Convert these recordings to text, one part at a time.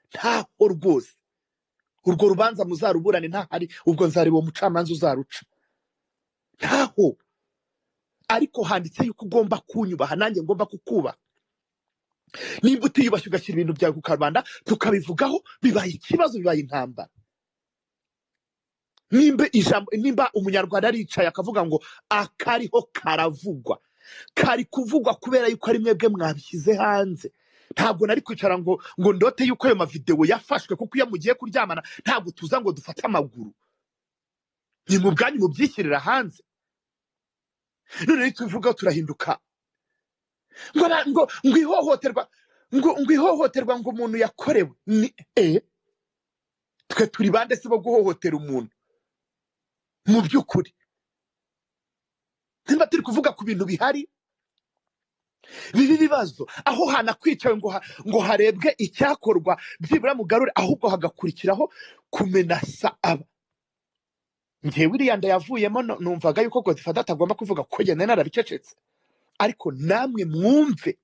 Ntaho rwose urwo rubanza muzaruburane, ntahari ubwo nzareba uwo mucamanza uzaruca. Ntaho, ariko handitse yuko ugomba kunyubaha nanjye ngomba kukubaha. Nimba utiyubashye ugashyira ibintu byawe ku karubanda tukabivugaho, bibaye ikibazo, bibaye intambara. Nimba ijambo, nimba umunyarwanda aricaye akavuga ngo akariho karavugwa, kari kuvugwa kubera yuko ari mwebwe mwabishyize hanze. Ntabwo nari kwicara ngo ndote yuko ayo mavidewo yafashwe, kuko iyo mugiye kuryamana ntabwo tuza ngo dufate amaguru, ni mu bwanyu mubyishyirira hanze. None tuvuga turahinduka ngo ihohoterwa, ngo ihohoterwa ngo umuntu yakorewe ni twe turi bande se bo guhohotera umuntu? Mu by'ukuri nimba turi kuvuga ku bintu bihari bibi bibazo, aho hanakwicawe ngo harebwe icyakorwa byibura mugarure, ahubwo hagakurikiraho kumenasa aba. Njyewe iriya nda yavuyemo numvaga yuko Godfather atagomba kuvuga ko njye nari narabicecetse, ariko namwe mwumve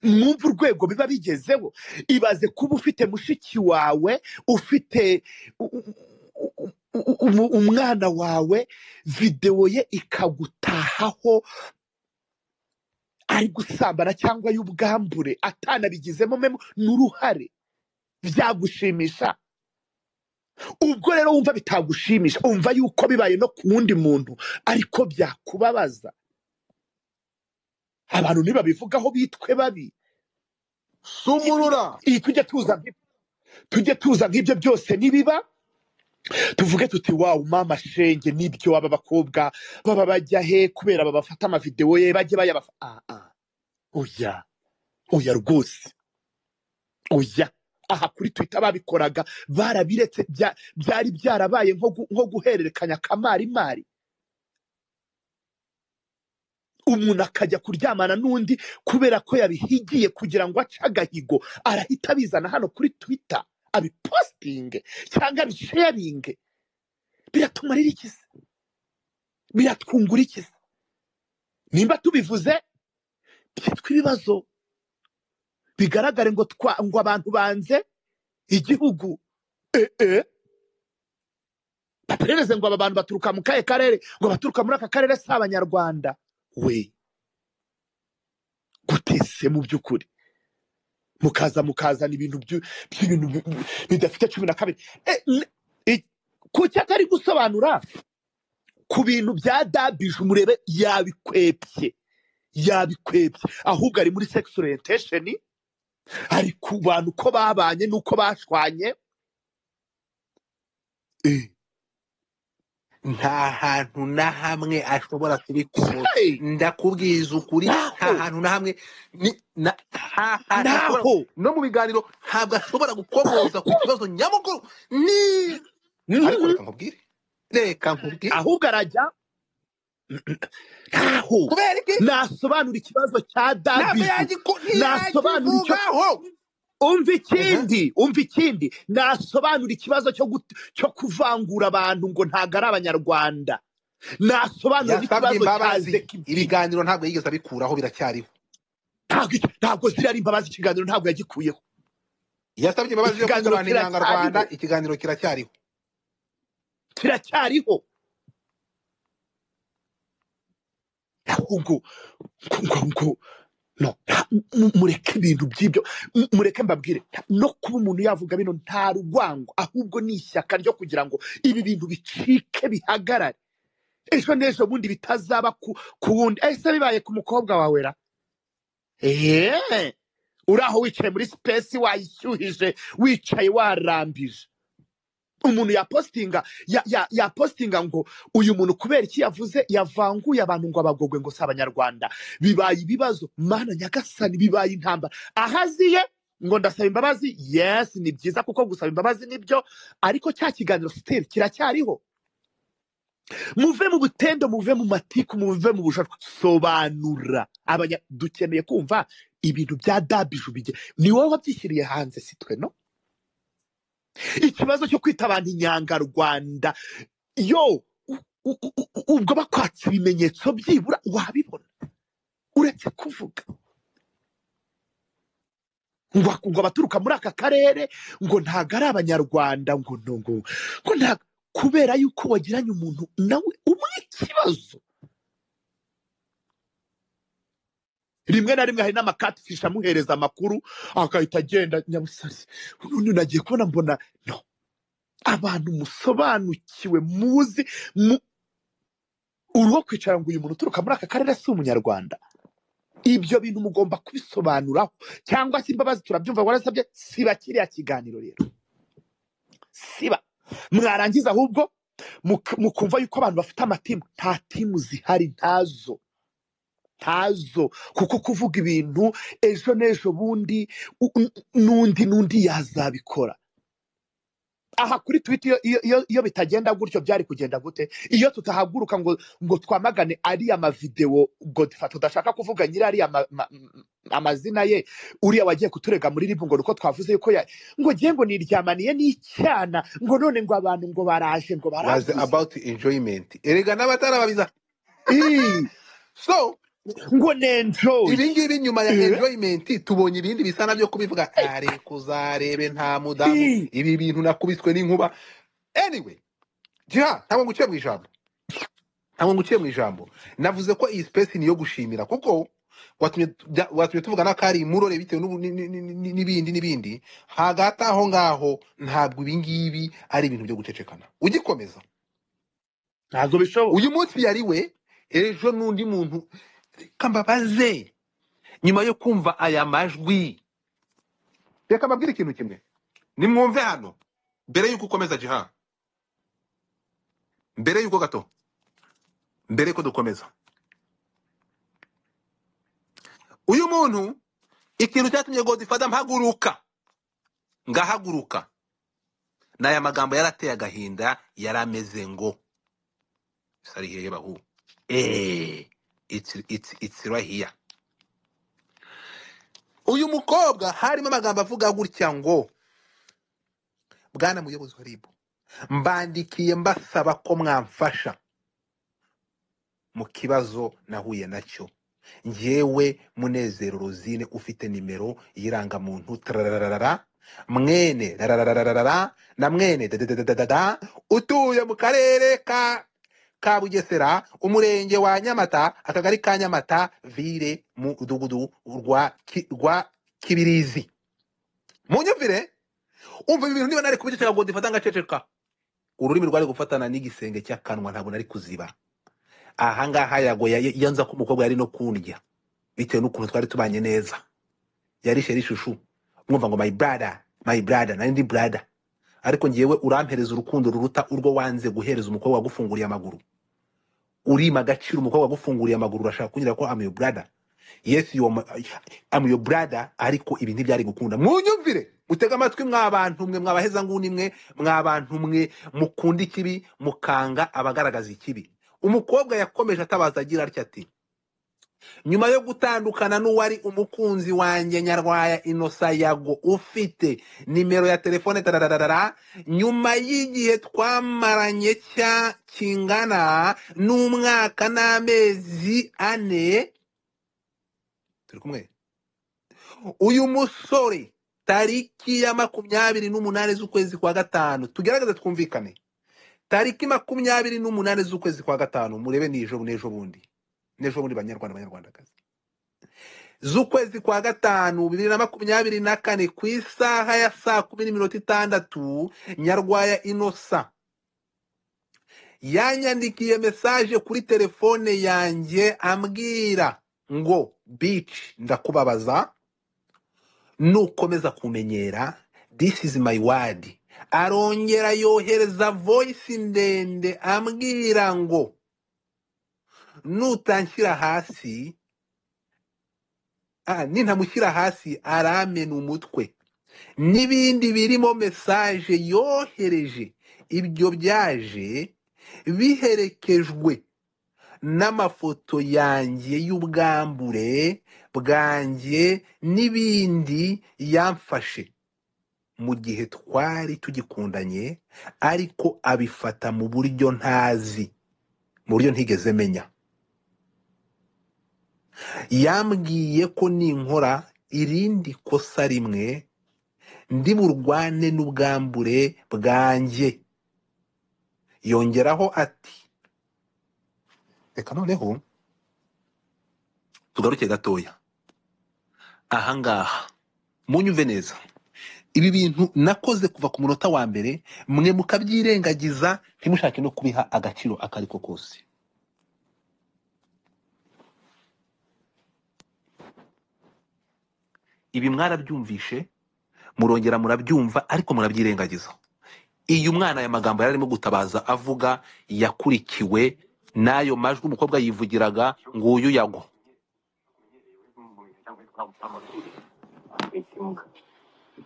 urwego biba bigezeho. Ibaze kuba ufite mushiki wawe, ufite umwana wawe, videwo ye ikagutahaho ari gusambana cyangwa y'ubwambure atanabigizemo memo n'uruhare, byagushimisha? Ubwo rero wumva bitagushimisha, umva yuko bibaye no ku wundi muntu ariko byakubabaza. Abantu ntibabivugaho bitwe babi. Sumurura. Iyi tujye tuza nk'ibyo byose nibiba, tuvuge tuti wawu mama shenge, nibyo aba bakobwa baba bajya he kubera babafata amavidewo ye bajye bayabafa. Oya oya rwose oya. Aha kuri Twitter babikoraga barabiretse, byari byarabaye nko guhererekanya kamarimari, umuntu akajya kuryamana n'undi kubera ko yabihigiye kugira ngo ace agahigo, arahita abizana hano kuri Twitter abipostinge cyangwa abisharinge. Biratumarira iki se? Biratwungura iki se? Nimba tubivuze byitwa ibibazo, bigaragare ngo ngo abantu banze igihugu, baperereze ngo aba bantu baturuka mu kahe karere, ngo baturuka muri aka karere si abanyarwanda. We gutese mu by'ukuri mukaza mukazana ibintu by'ibintu bidafite 12. Kuki atari gusobanura ku bintu bya Dabije? Umurebe yabikwepye, ahubwo ari muri sex orientation, ari ku bantu ko babanye nuko bashwanye. Nta hantu na hamwe ashobora kubikora. Ndakubwiza ukuri, nta hantu na hamwe naho no mu biganiro ntabwo ashobora gukomoza ku kibazo nyamukuru. Ni ariko reka nkubwire, ahubwo arajya ntaho nasobanura ikibazo cya Dabije, nasobanura icyo umva ikindi, nasobanura ikibazo cyo kuvangura abantu ngo ntago ari abanyarwanda, nasobanura ikibazo cya Zekibi. Ibiganiro ntabwo yigeze abikuraho, biracyariho. Ntabwo ziri ari imbabazi, ikiganiro ntabwo yagikuyeho. Yasabye imbabazi yo kwita inyangarwanda, ikiganiro kiracyariho, kiracyariho. Ahubwo ngo no, mureke ibintu by'ibyo, mureke mbabwire, no kuba umuntu yavuga bino nta rwango, ahubwo ni ishyaka ryo kugira ngo ibi bintu bicike bihagarare, ejo n'ejo bundi bitazaba ku wundi. Ese bibaye ku mukobwa wawe ra? Uri aho wicaye muri space wayishyuhije, wicaye warambije, umuntu yapostinga yapostinga ngo uyu muntu kubera iki yavuze yavanguye abantu ngo abagogwe ngo si abanyarwanda, bibaye ibibazo. Mana nyagasani, bibaye intambara. Ahaziye ngo ndasaba imbabazi, yes ni byiza kuko gusaba imbabazi nibyo, ariko cya kiganiro still kiracyariho. Muve mu butendo, muve mu matiku, muve mu bushashwa, sobanura. Dukeneye kumva ibintu bya Dabije ubige, ni wowe wabyishyiriye hanze si twe. No ikibazo cyo kwita abantu inyangarwanda, yo ubwo bakwatse ibimenyetso byibura wabibona uretse kuvuga. Ngo abaturuka muri aka karere ngo ntago ari abanyarwanda, ngo no ngo ngo nta, kubera yuko wagiranye umuntu nawe umwe ikibazo. Rimwe na rimwe hari n'amakatifishi amuhereza amakuru agahita agenda nyabusare. None nagiye kubona mbona no abantu musobanukiwe muzi uruho kwicara ngo uyu muntu uturuka muri aka karere si umunyarwanda. Ibyo bintu mugomba kubisobanuraho, cyangwa se imbabazi turabyumva warasabye, siba kiriya kiganiro rero, siba. Mwarangiza ahubwo mukumva yuko abantu bafite amatimu. Nta timu zihari, ntazo, ntazo, kuko kuvuga ibintu ejo n'ejo bundi n'undi yazabikora. Aha kuri Twitter iyo bitagenda gutyo byari kugenda gute? Iyo tutahaguruka ngo twamagane ariya mavideo Godfather tudashaka kuvuga nyiri ariya amazina ye, uriya wagiye kuturega muri RIB ngo nuko twavuze yuko ngo ngiye ngo niryamaniye n'icyana, ngo none ngo abantu ngo baraje ngo was baravuze about enjoyment. Erega n'abatarababiza. So ngo nenjoy ibi ngibi nyuma ya enjoyment tubonye ibindi bisa nabyo kubivuga, ariko uzarebe nta mudamu, ibi bintu nakubiswe n'inkuba. Anyway, Jiha, ntabwo nguciye mu ijambo, ntabwo nguciye mu ijambo. Navuze ko iyi space ni iyo gushimira, kuko watumye tuvuga n'akari imurore bitewe n'ibindi n'ibindi. Hagati aho ngaho ntabwo ibi ngibi ari ibintu byo gucecekana. Ugikomeza ntabwo bishoboka. Uyu munsi yari we, ejo n'undi muntu. Reka mbabaze, nyuma yo kumva aya majwi, reka mbabwire ikintu kimwe nimwumve hano mbere yuko ukomeza Jiha, mbere yuko gato, mbere yuko dukomeza. Uyu muntu ikintu cyatumye Godfather mpaguruka, ngahaguruka, n'aya magambo yarateye agahinda, yarameze ngo sari hehe bahu, it's right here. Uyu mukobwa harimo amagambo avuga gutya ngo: bwana muyobozi wa RIB, mbandikiye mbasaba ko mwamfasha mu kibazo nahuye nacyo. Njyewe Munezero Rosine ufite nimero y'irangamuntu tarararara mwene rarararara na mwene dadadadada utuye mu karere ka Bugesera, umurenge wa Nyamata, akagari ka Nyamata, ville mu mudugudu rwa Kibirizi. Munyumvire, umva ibi bintu niba nari kubiceceka ngo ndifata ngaceceka, ururimi rwari gufatana n'igisenge cy'akanwa, ntabwo nari kuziba. Aha ngaha yago yanza ko umukobwa yari no kundya bitewe n'ukuntu twari tubanye neza, yari sheri shushu, mwumva ngo my brother, my brother, nari ndi brother. Ariko ngewe urampereza urukundo ruruta urwo wanze guhereza umukobwa wagufunguriye amaguru. Urima agaciro umukobwa wagufunguriye amaguru, urashaka kunyira ko I'm your brother. Yes, you are I'm your brother, ariko ibi ntibyari gukunda. Munyumvire, mutega amatwi mwa bantu mwe, mwabaheza nguni mwe, mwa bantu mwe mukunda ikibi mukanga abagaragaza ikibi. Umukobwa yakomeje atabaza agira atya ati: nyuma yo gutandukana n'uwari umukunzi wanjye Nyarwaya Innocent Yago ufite nimero ya telefone tarararara, nyuma y'igihe twamaranye cya kingana n'umwaka n'amezi 4, turi kumwe, uyu musore tariki ya 28 z'ukwezi kwa 5, tugerageze twumvikane, tariki 28 z'ukwezi kwa 5, murebe n'ejo n'ejo bundi, n'ejo bundi banyarwanda banyarwandakazi, z'ukwezi kwa 5 2024 ku isaha ya saa 10:06, Nyarwaya Innocent yanyandikiye message kuri telefone yanjye ambwira ngo bitch ndakubabaza nukomeza kumenyera, this is my word. Arongera yohereza voice ndende ambwira ngo nutanshyira hasi, nintamushyira hasi aramena umutwe, n'ibindi birimo message yohereje. Ibyo byaje biherekejwe n'amafoto yanjye y'ubwambure bwanjye n'ibindi yamfashe mu gihe twari tugikundanye, ariko abifata mu buryo ntazi, mu buryo ntigeze menya. Yambwiye ko ninkora Irindi kosa rimwe ndi burwane n'ubwambure bwanjye. Yongeraho ati reka noneho tugaruke gatoya ahangaha, munyumve neza. Ibi bintu nakoze kuva ku munota wa mbere, mwe mukabyirengagiza, ntimushake no kubiha agaciro ako ari ko kose. Ibi mwarabyumvishe, murongera murabyumva, ariko murabyirengagiza. Iyo umwana aya magambo yari arimo gutabaza avuga, yakurikiwe n'ayo majwi umukobwa yivugiraga nguyu Yago.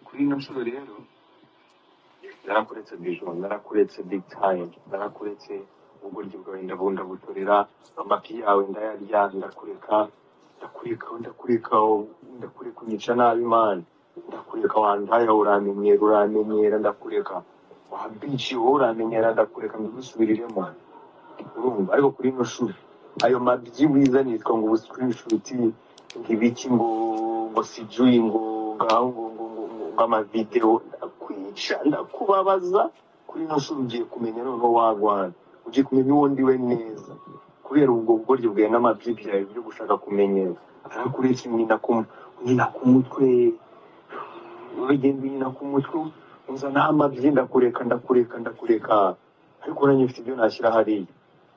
Kuri ino nshuro rero narakuretse Bijou, narakuretse big time, narakuretse ubugoryi bwawe ndabundabutorera, amapi yawe ndayarya, ndakureka, ndakureka, ndakureka, ndakureka unyica nabi man, ndakureka wandaya, uramenyera, uramenyera, ndakureka wabici wowe uramenyera, ndakureka mbigusubiriremo, urumva? Ariko kuri ino shuri ayo mabyi wizanitwa ngo ubu screenshot, ngo ibiki, ngo sijui, ngo ngaho, ngo amavideo, ndakwica, ndakubabaza. Kuri ino shuri ugiye kumenya noneho wagwana, ugiye kumenya uwo ndiwe neza, kubera ubwo bugoryi bwawe n'amabyi byawe byo gushaka kumenyera. Arakuretse nyina ku mutwe, uragenda unyina ku mutwe, unzanaho amabyi, ndakureka, ndakureka, ndakureka, ariko nanjye mfite ibyo nashyira hariya.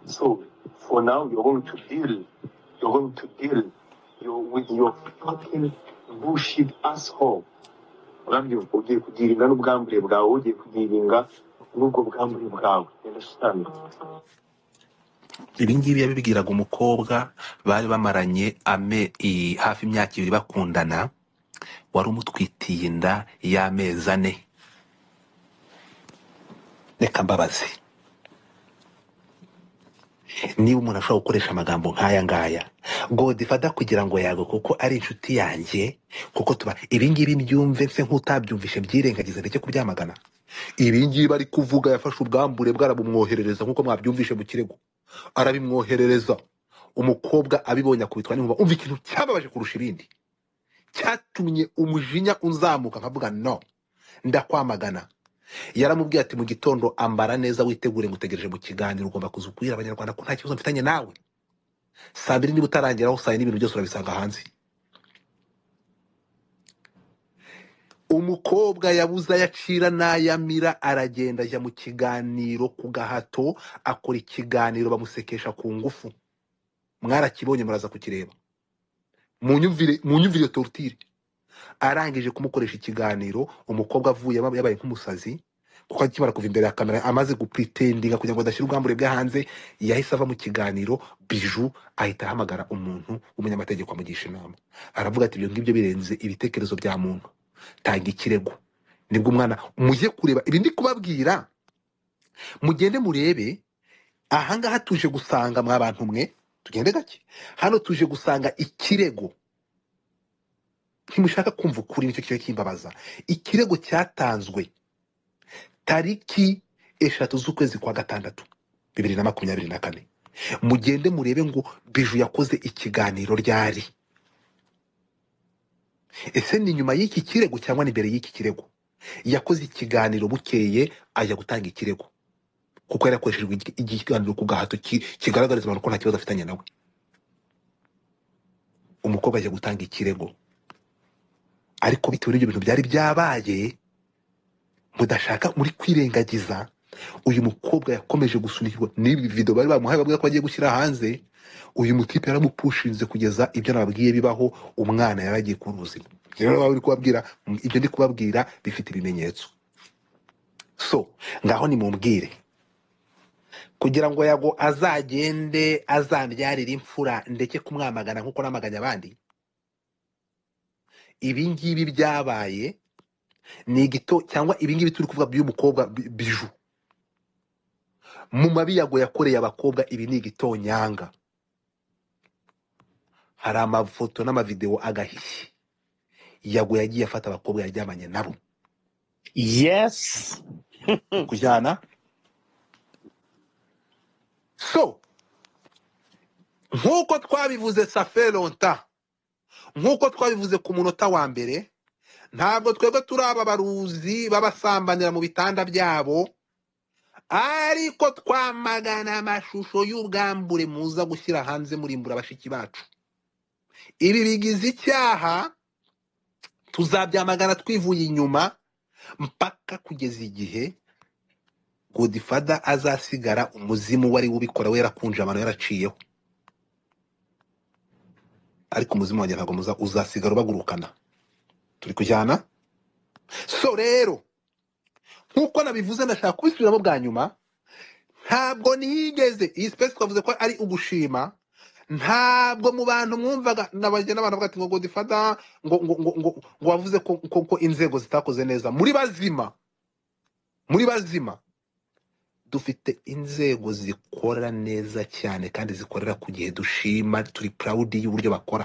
So for now you're going to deal, you're going to deal with your fucking bullshit asshole. Urabyumva? Ugiye kugiringa n'ubwambure bwawe, ugiye kugiringa n'ubwo bwambure bwawe. Understand? Ibi ngibi yabibwiraga umukobwa bari bamaranye hafi imyaka 2 bakundana, wari umutwitiye inda y'amezi 4. Reka mbabaze, niba umuntu ashobora gukoresha amagambo nk'aya ngaya, Godfather kugira ngo yago kuko ari inshuti yanjye, kuko tuba ibi ngibi mbyumve nse nk'utabyumvishe byirengagiza ndetse kubyamagana. Ibi ngibi ari kuvuga yafashe ubwambure bwarabumwoherereza nk'uko mwabyumvishe mu kirego, arabimwoherereza. Umukobwa abibonye akubitwa n'inkuba. Umva ikintu cyababaje kurusha ibindi, cyatumye umujinya unzamuka nkavuga no, ndakwamagana. Yaramubwiye ati mu gitondo ambara neza, witegure, ngutegereje mu kiganiro, ugomba kuza kubwira abanyarwanda ko nta kibazo mfitanye nawe. Saa 2 niba utarangeraho, saa 4 n'ibintu byose urabisanga hanze. Umukobwa yabuze ayacira n'ayamira, aragenda ajya mu kiganiro ku gahato, akora ikiganiro bamusekesha ku ngufu. Mwarakibonye, muraza kukireba. Munyumvire iyo torture. Arangije kumukoresha ikiganiro, umukobwa avuye yabaye nk'umusazi, kuko akimara kuva imbere ya kamera amaze gupretendinga kugira ngo adashyira ubwambure bwe hanze, yahise ava mu kiganiro. Bijou ahita ahamagara umuntu w'umunyamategeko amugisha inama, aravuga ati ibyo ngibyo birenze ibitekerezo bya muntu, tanga ikirego. Nibwo umwana, mujye kureba ibi ndi kubabwira, mugende murebe ahangaha tuje gusanga mwa bantu mwe, tugende gake hano, tuje gusanga ikirego. Ntimushaka kumva ukuri, nicyo kiba kimbabaza. Ikirego cyatanzwe tariki 3 z'ukwezi kwa 6 2024. Mugende murebe ngo Bijou yakoze ikiganiro ryari. Ese ni nyuma y'iki kirego cyangwa ni mbere y'iki kirego? Yakoze ikiganiro bukeye ajya gutanga ikirego, kuko yari yakoreshejwe ikiganiro ku gahato kigaragariza abantu ko nta kibazo afitanye nawe. Umukobwa ajya gutanga ikirego, ariko bitewe n'ibyo bintu byari byabaye mudashaka muri kwirengagiza, uyu mukobwa yakomeje gusunikirwa n'ibi video bari bamuhaye bavuga ko bagiye gushyira hanze. Uyu mutipe yaramupushinze kugeza ibyo nababwiye bibaho, umwana yaragiye kubura ubuzima. Rero baba bari kubabwira ibyo ndi kubabwira bifite ibimenyetso. So ngaho nimumbwire, kugira ngo Yago azagende azambyarire imfura ndeke kumwamagana nkuko namaganye abandi. Ibi ngibi byabaye ni igito, cyangwa ibi ngibi turi kuvuga by'umukobwa Bijou mu mabi Yago yakoreye abakobwa, ibi ni igitonyanga. Hari amafoto n'amavideo agahishye Yago yagiye afata abakobwa yaryamanye nabo. Yes. Kujyana. So nkuko twabivuze ça fait longtemps, Nk'uko twabivuze ku munota wa mbere, ntabwo twebwe turi ababaruzi b'abasambanira mu bitanda byabo, ariko twamagana amashusho y'ubwambure muza gushyira hanze murimbura bashiki bacu. Ibi bigize icyaha, tuzabyamagana twivuye inyuma mpaka kugeza igihe Godfather azasigara umuzimu wari ubikora we yarakunje abantu yaraciyeho, ariko umuzimu wanjye ntabwo uzasigara ubagurukana. Turi kujyana. So rero nk'uko nabivuze, ndashaka kubisubiramo bwa nyuma. Ntabwo nigeze iyi space twavuze ko ari ugushima. Ntabwo mu bantu mwumvaga nabagenda n'abantu bavuga ati ngo Godfather ngo ngo ngo ngo ngo wavuze ko inzego zitakoze neza. Muri bazima, muri bazima dufite inzego zikora neza cyane kandi zikorera ku gihe, dushima, turi proud y'uburyo bakora.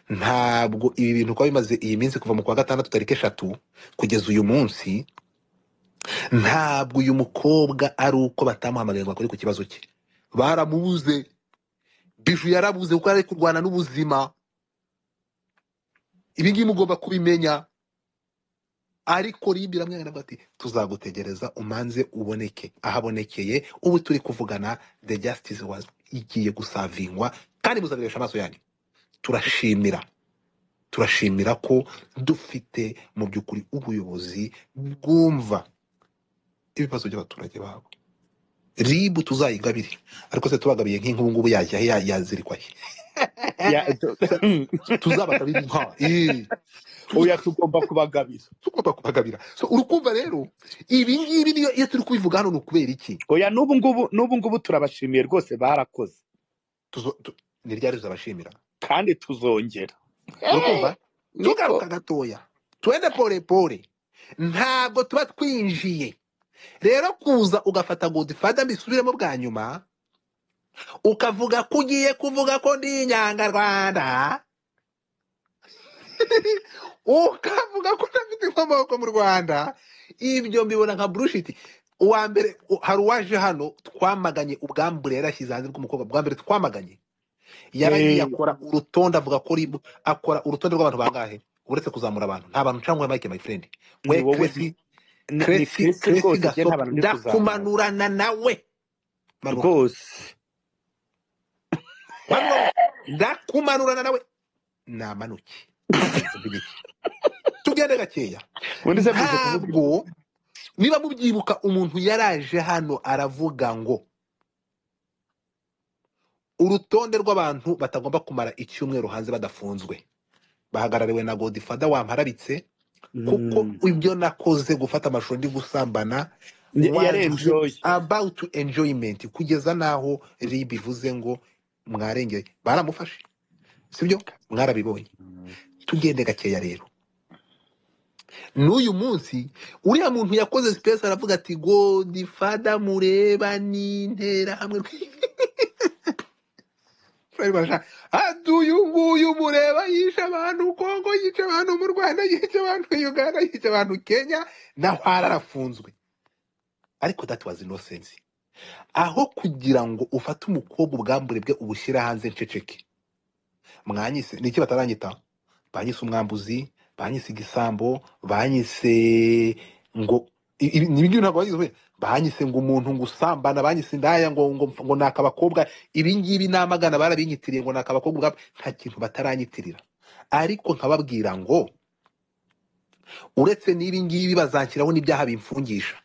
Ntabwo ibi bintu kuba bimaze iyi minsi kuva mu kwa gatandatu tariki 3 kugeza uyu munsi, ntabwo uyu mukobwa ari uko batamuhamagaye ngo akore ku kibazo cye. Baramubuze, Biju yarabuze kuko ari kurwana n'ubuzima. Ibi ngibi mugomba kubimenya. Ariko RIB iramwanga ati tuzagutegereza umanze uboneke. Ahabonekeye ubu turi kuvugana, the justice was igiye gusavingwa kandi muzabiresha amaso yanyu. Turashimira ko dufite mu by'ukuri ubuyobozi bwumva ibibazo by'abaturage babo. RIB tuzayigabire, ariko se tubagabiye nk'inkubu ngubu yajya he, yazirikwa he? Tuzabagabira inka. Oya, tugomba kubagabira, tugomba kubagabira. So urukumva rero ibi ngibi niyo iyo turi kubivuga hano ni ukubera iki? Oya, n'ubu ngubu turabashimiye rwose, barakoze. Ni ryari tuzabashimira? Kandi tuzongera. Urukumva? Tugaruka gatoya, twende pole pole, ntabwo tuba twinjiye. Rero kuza ugafata Godfather mbisubiremo bwa nyuma, ukavuga ko ugiye kuvuga ko ndi inyangarwanda, ukavuga ko ntafite inkomoko mu Rwanda, ibyo mbibona nka bullshit. Uwa mbere hari uwaje hano twamaganye ubwambure yarashyize hanze bw'umukobwa, bwa mbere twamaganye yaragiye akora urutonde, avuga ko akora urutonde rw'abantu bangahe, uretse kuzamura abantu nta bantu cyangwa Mike my friend we Cressy Cressy Gasopo ndakumanurana nawe rwose, ndakumanurana nawe namanuke. Tugende gakeya. Ntabwo niba mubyibuka umuntu yaraje hano aravuga ngo urutonde rw'abantu batagomba kumara icyumweru hanze badafunzwe bahagarariwe na Godfather wampararitse, kuko ibyo nakoze gufata amashusho ndi gusambana about enjoyment kugeza naho RIB ivuze ngo mwarengeye, baramufashe, sibyo? Mwarabibonye. Tugende gakeya rero. N'uyu munsi uriya muntu yakoze space aravuga ati Godfather mureba n'intera hamwe uyu nguyu mureba yishe abantu Kongo, yice abantu mu Rwanda, yice abantu Uganda, yice abantu Kenya, naho arafunzwe. Ariko that was innocence. Aho kugira ngo ufate umukobwa ubwambure bwe ubushyira hanze nceceke, mwanyise niki bataranyita, banyise umwambuzi, banyise igisambo, banyise ngo ibingibi ntabwo bagize, banyise ngo umuntu ngo usambana, banyise indaya ngo ngo ngo nakabakobwa, ibingibi namagana barabinyitiriye ngo nakabakobwa, nta kintu bataranyitirira. Ariko nkababwira ngo uretse n'ibingibi bazanshyiraho n'ibyaha bimfungisha,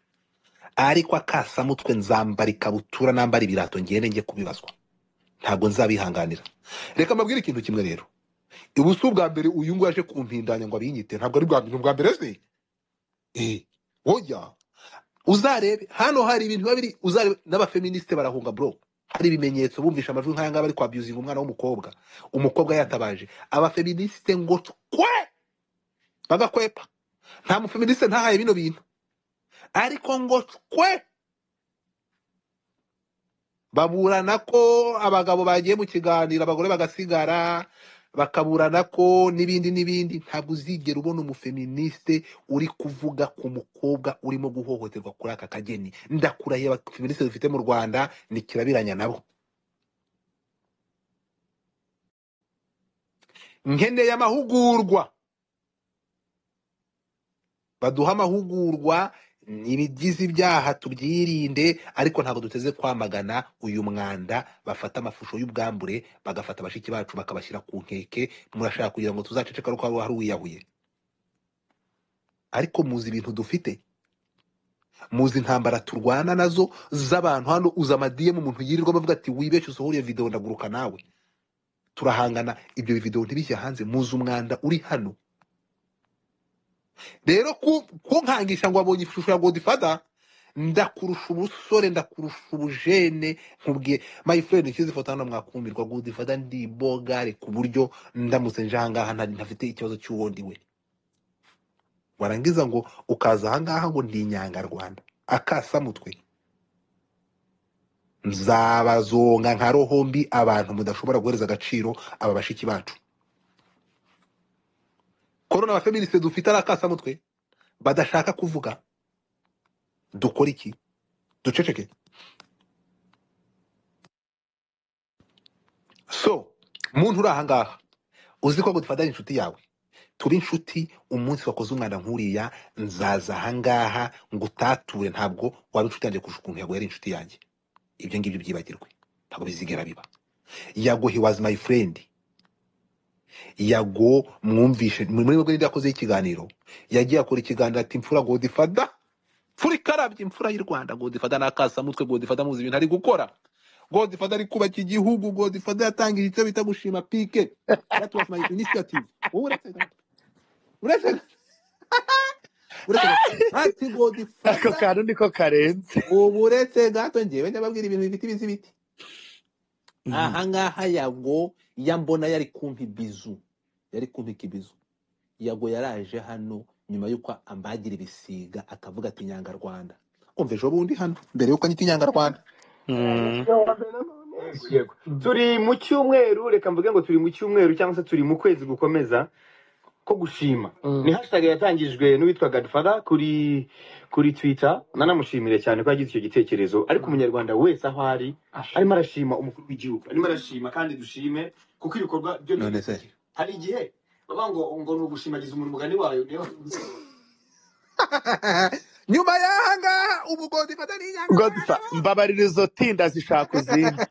ariko akasamutwe nzambara ikabutura nambara ibirato ngende njye kubibazwa, ntabwo nzabihanganira. Reka mbabwire ikintu kimwe rero, ubu si ubwa mbere uyu nguyu aje kumpindanya ngo abinyite, ntabwo ari bwa mbere se. Oya, uzarebe hano hari ibintu babiri, uzarebe n'abafeministe barahunga bro. Hari ibimenyetso bumvisha amajwi nk'aya ngaba bari kwabusinga umwana w'umukobwa, umukobwa yatabaje abafeministe ngo twe bagakwepa. Nta mufeministe ntahaye bino bintu, ariko ngo twe baburana ko abagabo bagiye mu kiganiro abagore bagasigara, bakaburana ko n'ibindi n'ibindi. Ntabwo uzigera ubona umufeministe uri kuvuga ku mukobwa urimo guhohoterwa kuri aka kageni. Ndakurahiye abafeministe dufite mu Rwanda ni kirabiranya nabo. Nkeneye amahugurwa, baduha amahugurwa, ibigize ibyaha tubyirinde, ariko ntabwo duteze kwamagana uyu mwanda. Bafata amashusho y'ubwambure bagafata bashiki bacu bakabashyira ku nkeke. Murashaka kugira ngo tuzaceceka ko hari uwiyahuye? Ariko muzi ibintu dufite, muzi intambara turwana nazo z'abantu hano. Uza amadiyemu umuntu yirirwa avuga ati wibeshye usohora iyo video ndaguruka nawe, turahangana, ibyo video ntibijye hanze. Muzi umwanda uri hano. Rero kunkangisha ngo wabonye ishusho ya Godfather, ndakurusha ubusore, ndakurusha ubujene. Nkubwiye my friend, nshyize ifoto hano mwakumirwa. Godfather ndi bogare ku buryo ndamutse nje ahangaha ntafite ikibazo cy'uwo ndi we. Warangiza ngo ukaza ahangaha ngo ndi inyangarwanda akasamutwe. Nzabazonga nka roho mbi abantu mudashobora guhereza agaciro aba bashiki bacu. Korona abafeministe dufite ari akasamutwe badashaka kuvuga. Dukora iki? Duceceke? So muntu uri ahangaha uzi ko Godfather ari inshuti yawe, turi inshuti, umunsi wakoze umwana nk'uriya nzaza ahangaha ngutature. Ntabwo waba inshuti yanjye kurusha ukuntu Yago yari inshuti yanjye. Ibyo ngibyo byibagirwe, ntabwo bizigera biba. Yago he was my friend. Yago mwumvishe muri mwebwe ninde yakoze ikiganiro, yagiye akora ikiganiro ati imfura Godfather, mfura ikarabye, imfura y'u Rwanda. Godfather n'akasamutwe, Godfather muzi ibintu ari gukora. Godfather ari kubaka igihugu. Godfather yatangije icyo bita gushima pike. That was my initiative. Wowe uretse gato, uretse gato, uretse gato ati Ako Godfather kantu niko karenze. ubu uretse gato, njyewe ndababwira ibintu bifite ibizibiti. Ahangaha Yago yambona yari kumpa ibizu, yari kumpa ikibizu. Yago yaraje hano nyuma y'uko ambagira ibisiga akavuga ati nyangarwanda. Umva ejo bundi hano mbere y'uko anyita inyangarwanda. Yego, turi mu cyumweru, reka mvuge ngo turi mu cyumweru cyangwa se turi mu kwezi gukomeza ko gushima. Ni hashtag yatangijwe n'uwitwa Godfather kuri Twitter. Nanamushimire cyane ko yagize icyo gitekerezo, ariko umunyarwanda wese aho ari arimo arashima umukuru w'igihugu, arimo arashima, kandi dushime kuko ibikorwa byo None se hari igihe baba ngo ni ugushimagiza umuntu umugani wayo niyo. Nyuma y'aha ngaha ubu Godfather ni inyangarwanda. Godfa, mbabarira izo tinda zishaka izindi.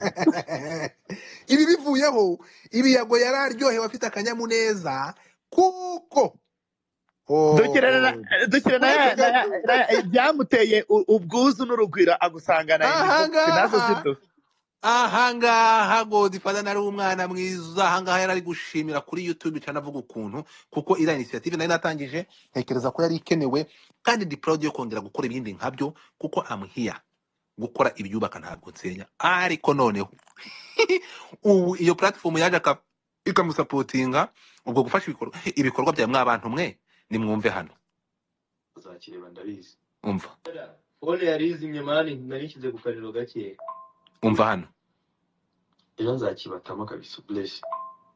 Ibi bivuyeho, ibi Yago yari aryohewe afite akanyamuneza kuko Dukire na uretse gato byamuteye ubwuzu n'urugwiro agusangana inbox nazo ahangaha ziduha. Ahangaha Godfather nari umwana mwiza. Ahangaha yari ari gushimira kuri YouTube cyane avuga ukuntu, kuko iriya initiative nari natangije ntekereza ko yari ikenewe, kandi ndi proud yo kongera gukora ibindi nkabyo, kuko I'm here gukora ibyubaka ntabwo nsenya. Ariko noneho ubu iyo platform yaje ikamusapotinga ubwo gufasha ibikorwa bya mwabantu mwe nimwumve hano. Uzakireba ndabizi. Umva Phone yari izimye mani, narishyize ku kariro gake. Umva hano. Ejo nzakibatamo kabisa, bless.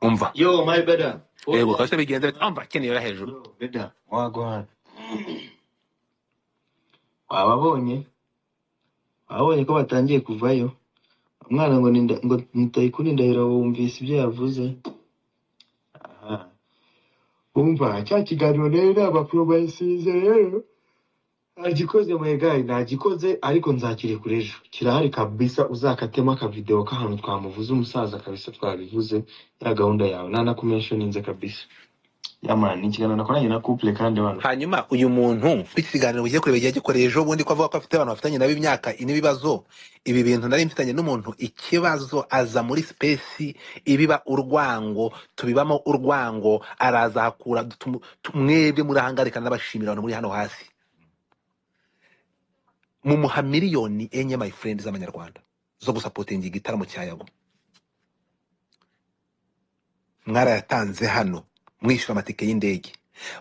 Umva. Yo my brother. Phone Yego yari kabisa bigenze bite? Umva keneye hejuru. Yo brother, wagwana. Wababonye? Wabonye ko batangiye kuvayo? Umwana ngo ngo nitayikuni ndahiro wumvise ibyo yavuze. Aha. Umva cya kiganiro rero abapro bayisize rero. Nagikoze my guy, nagikoze ariko nzakirekura ejo. Kirahari kabisa, uzakatemo akavideo k'ahantu twamuvuze umusaza kabisa, twabivuze ya gahunda yawe. Nanakumentioninze kabisa. Ya man, ni ikiganiro nakoranye na couple kandi abantu. Hanyuma uyu muntu ikiganiro ugiye kureba igihe yagikoreye ejo bundi, ko avuga ko afite abantu bafitanye nabo imyaka ine ibibazo. Ibi bintu nari mfitanye n'umuntu ikibazo, aza muri space ibiba urwango, tubibamo urwango, araza hakura mwebwe murahangarika n'abashimira abantu muri hano hasi. Mumuha miliyoni 4 my friend z'amanyarwanda zo gusapotinga igitaramo cya Yago. Mwarayatanze hano mwishyura amatike y'indege.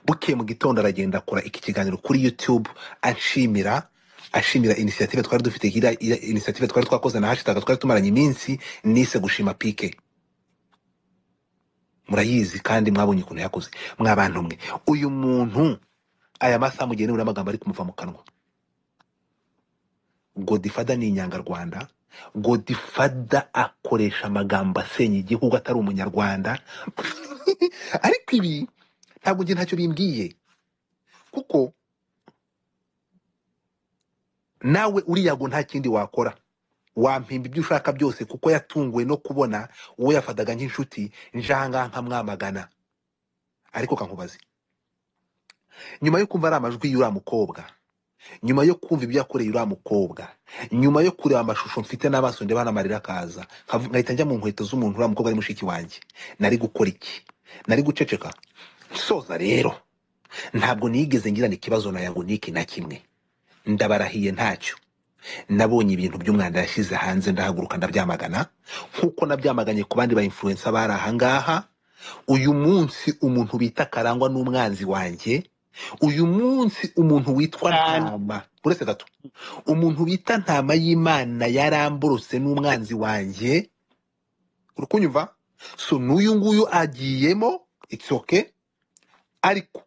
Bukeye mu gitondo aragenda akora iki kiganiro kuri YouTube ashimira initiative twari dufite, iriya initiative twari twakoze na hashtag twari tumaranye iminsi nise gushima pike. Murayizi kandi mwabonye ukuntu yakoze. Mwabantu mwe, uyu muntu aya masaha mugiye nibura amagambo ari kumuva mu kanwa. Godfather ni inyangarwanda. Godfather akoresha amagambo asenya igihugu atari umunyarwanda. Ariko ibi ntabwo njye ntacyo bimbwiye, kuko nawe uriya ngo nta kindi wakora, wampimba ibyo ushaka byose, kuko yatunguwe no kubona uwo yafataga nk'inshuti njanga nkamwamagana. Ariko kankubaze, nyuma yo kumva ari amajwi y'uriya mukobwa, nyuma yo kumva ibyo yakoreye uriya mukobwa, nyuma yo kureba amashusho mfite n'amaso ndeba n'amarira akaza, nkahita njya mu nkweto z'umuntu, uriya mukobwa ari mushiki wanjye, nari gukora iki? Nari guceceka? Soza rero, ntabwo nigeze ngirana ikibazo na Yago niki na kimwe, ndabarahiye ntacyo. Nabonye ibintu by'umwanda yashyize hanze, ndahaguruka ndabyamagana, nk'uko nabyamaganye ku bandi ba influencer bari ahangaha. Uyu munsi umuntu bita Karangwa n'umwanzi wanjye, uyu munsi umuntu witwa Cyane. Ntama, uretse gato, umuntu bita Ntama y'Imana yaramborose n'umwanzi wanjye, uri kunyumva? So n'uyu nguyu agiyemo, it's okay. Ariko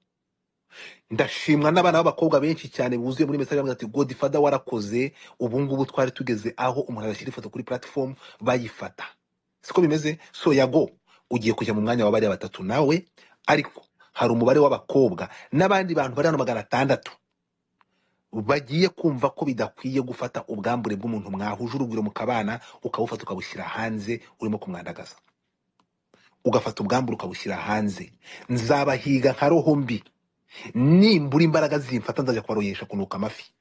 ndashimwa n'abana b'abakobwa benshi cyane buzuye muri message bavuga ati Godfather warakoze, ubu ngubu twari tugeze aho umuntu adashyira ifoto kuri platform bayifata, siko bimeze. So Yago ugiye kujya mu mwanya wa bariya batatu nawe, ariko hari umubare w'abakobwa n'abandi bantu bari hano 600 bagiye kumva ko bidakwiye gufata ubwambure bw'umuntu mwahuje urugwiro mukabana, ukabufata ukabushyira hanze urimo kumwandagaza, ugafata ubwambure ukabushyira hanze. Nzabahiga nka roho mbi, nimbura imbaraga zimfata nzajya kubaroyesha kunuka amafi.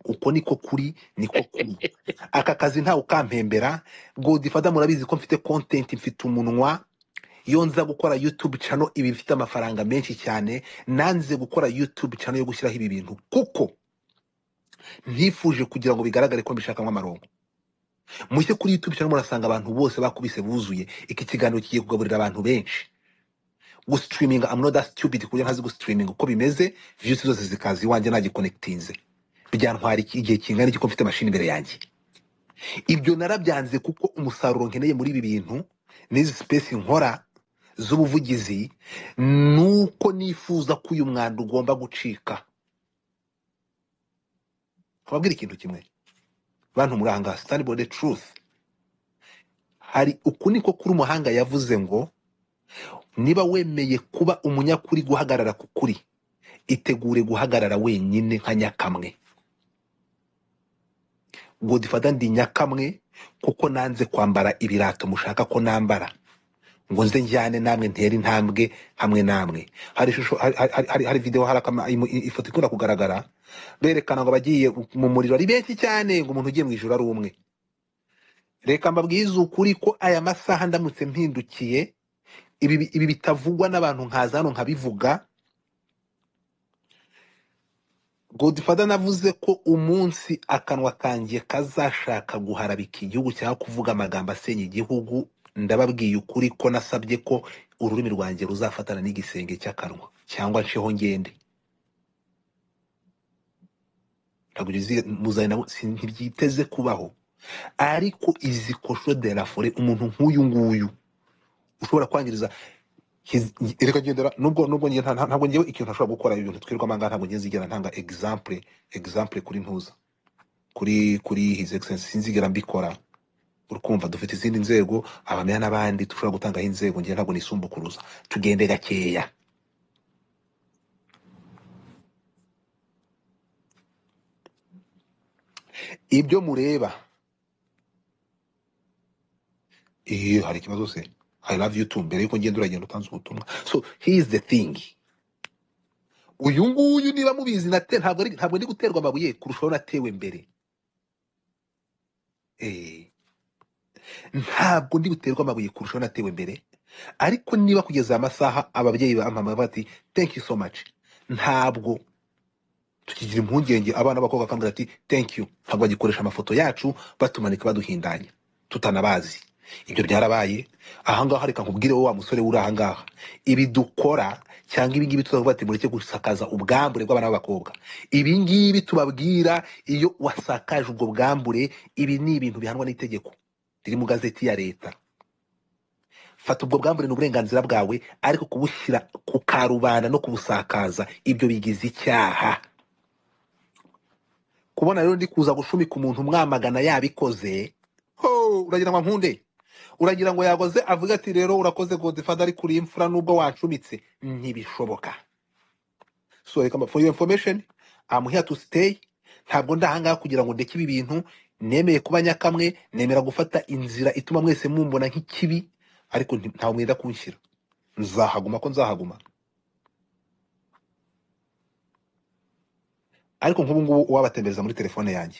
Uko niko kuri, niko kuri. Aka kazi ntawe ukampembera. Godfather murabizi ko mfite content, mfite umunwa. Iyo nza gukora YouTube channel ibi bifite amafaranga menshi cyane, nanze gukora YouTube channel yo gushyiraho ibi bintu kuko ntifuje kugira ngo bigaragare ko mbishakamo amaronko. Mushye kuri YouTube channel murasanga abantu bose bakubise buzuye. Iki kiganiro kigiye kugaburira abantu benshi. Gustreaminga, I'm not that stupid kuburyo ntazi gustreaminga uko bimeze, views zose zikaza iwanjye nagiconnectinze. Byantwara igihe kingana iki ko mfite machine imbere yanjye? Ibyo narabyanze kuko umusaruro nkeneye muri ibi bintu n'izi space nkora z'ubuvugizi nuko nifuza ko uyu mwanda ugomba gucika. Ababwira ikintu kimwe, bantu muri aha ngaha, stand by the truth. Hari uku niko kuri umuhanga yavuze ngo niba wemeye kuba umunyakuri guhagarara ku kuri, itegure guhagarara wenyine nka nyakamwe. Godfather ndi nyakamwe kuko nanze kwambara ibirato mushaka ko nambara, ngo nze njyane namwe ntere intambwe hamwe namwe. Hari ishusho, hari video, hari ifoto ikunda kugaragara berekana ngo abagiye mu muriro ari benshi cyane, ngo umuntu ugiye mu ijuru ari umwe. Reka mbabwize ukuri ko aya masaha ndamutse mpindukiye, ibi bitavugwa n'abantu nkaza hano nkabivuga. Godfather navuze ko umunsi akanwa kanjye kazashaka guharabika igihugu cyangwa kuvuga amagambo asenya igihugu, ndababwiye ukuri ko nasabye ko ururimi rwanjye ruzafatana n'igisenge cy'akanwa cyangwa nsheho ngende. Ntabwo ntibyiteze kubaho, ariko izi kosho de la forêt, umuntu nk'uyu nguyu ushobora kwangiriza reka ngendera, nubwo nubwo njye ntabwo ngewe ikintu ntashobora gukora ibintu twirirwamo ahangaha, ntabwo ngiye nzigera ntanga example kuri ntuza kuri his excellence, sinzigera mbikora. Urukumva dufite izindi nzego abamenya n'abandi dushobora gutangaho inzego, ngewe ntabwo nisumbukuruza, tugende gakeya. Ibyo mureba iyo hari ikibazo se, I love you too, mbere yuko ngenda uragenda utanze ubutumwa. So here is the thing, uyu nguyu niba mubizi ntabwo ndi guterwa amabuye kurushaho natewe mbere. Ntabwo ndi buterwa amabuye kurushaho natewe mbere, ariko niba kugeza amasaha ababyeyi bampamagaye bati thank you so much, ntabwo tukigira impungenge abana b'abakobwa bakambwira ati thank you, ntabwo bagikoresha amafoto yacu batumanika baduhindanya tutanabazi. Ibyo byarabaye ahangaha. Reka nkubwire wowe wa musore uri ahangaha, ibi dukora cyangwa ibi ngibi tuzavuga ati mureke gusakaza ubwambure bw'abana b'abakobwa, ibi ngibi tubabwira iyo wasakaje ubwo bwambure, ibi ni ibintu bihanwa n'itegeko riri mu gazeti ya leta. Fata ubwo bwambure ni uburenganzira bwawe, ariko kubushyira ku karubanda no kubusakaza ibyo bigize icyaha. Kubona rero ndi kuza gushumika umuntu mwamagana yabikoze, ho uragira ngo nkunde. Uragira ngo yagoze avuga ati rero urakoze Godfather, ariko uri imfura nubwo wancumitse, ntibishoboka. So reka for your information, I'm here to stay. Ntabwo ndahangaha kugira ngo ndeke ibi bintu. Nemeye kuba nyakamwe, nemera gufata inzira ituma mwese mumbona nk'ikibi, ariko ntawe mwenda kunshyira. Nzahaguma ko nzahaguma. Ariko nk'ubu ngubu uwabatembereza muri telefone yanjye,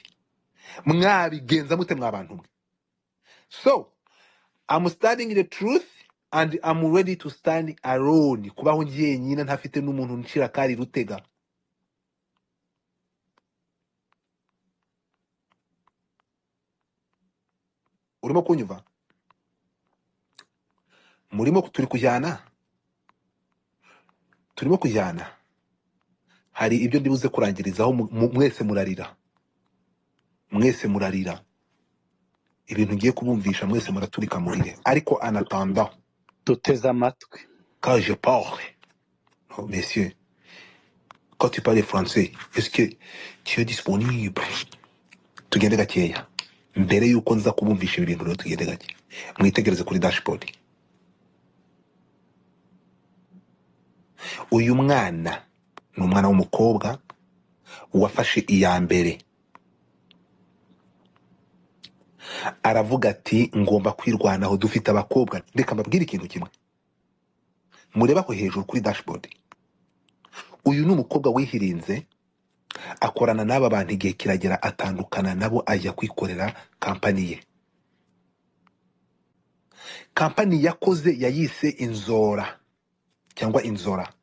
mwabigenza mute mwa bantu mwe? So I'm standing the truth and I'm ready to stand alone. Kubaho njyenyine ntafite n'umuntu nshira kari rutega. Urimo kunyumva? Murimo turi kujyana, turimo kujyana. Hari ibyo ndibuze kurangirizaho, mwese murarira, mwese murarira. Ibintu ngiye kubumvisha mwese muraturika murire. Ariko en attendant, duteze amatwi. quand je parle, oh, messieurs, quand tu parles français, est-ce que tu es disponible? Tugende gakeya. Mbere yuko nza kubumvisha ibi bintu rero tugende gake. Mwitegereze kuri dashboard. Uyu mwana ni umwana w'umukobwa wafashe iya mbere, aravuga ati ngomba kwirwanaho, dufite abakobwa. Reka mbabwire ikintu kimwe, mureba aho hejuru kuri dashboard. Uyu ni umukobwa wihirinze, akorana n'aba bantu igihe kiragera atandukana nabo, ajya kwikorera kampani ye. Kampani yakoze yayise Inzora cyangwa Inzora.